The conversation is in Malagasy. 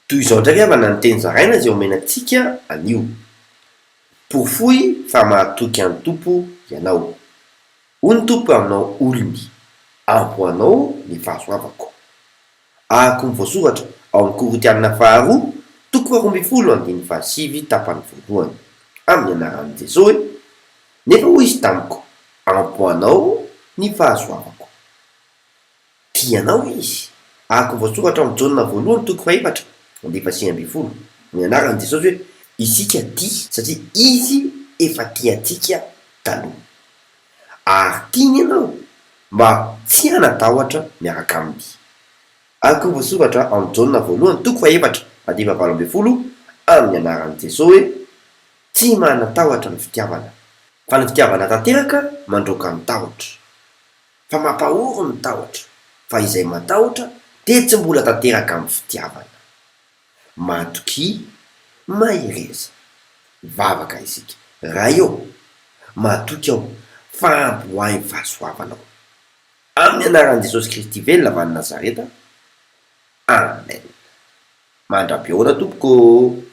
Toy izao indray ry havana ny teny zaraina izay omena antsika anio. Porofoy fa mahatoky an'ny Tompo ianao. Hoy ny Tompo aminao olony, Ampy ho anao ny fahasoavako. Araka ny voasoratra ao amin'ny Korintiana faharoa toko faharoambinifolo andininy fahasivy tapany voalohany. Amin'ny anaran'i Jesoa e! Nefa hoy Izy tamiko, Ampy ho anao ny fahasoavako. Tia anao Izy, araka ny voasoratra ao amin'ny Jaona voalohany toko fahefatra andininy fahasivy ambin'ny folo. Amin'ny anaran'i Jesosy hoe, Isika tia satria Izy efa tia antsika taloha. Ary tiany ianao mba tsy hanan-tahotra miaraka Aminy. Araka ny voasoratra ao amin'ny Jaona voalohany toko fahefatra andininy fahavalo ambin'ny folo, amin'ny anaran'i Jesosy hoe, Tsy manan-tahotra ny fitiavana, fa ny fitiavana tanteraka mandroaka ny tahotra. Fa mampahory ny tahotra, fa izay matahotra dia tsy mbola tanteraka amin'ny fitiavana. Matokia, mahereza. Vavaka isika. Ray ô, matoky aho fa ampy ho ahy ny fahasoavanao. Amin'ny anaran'i Jesosy Kristy velona avy any Nazareta. Amen. Mandra-pihaona tompoko ô!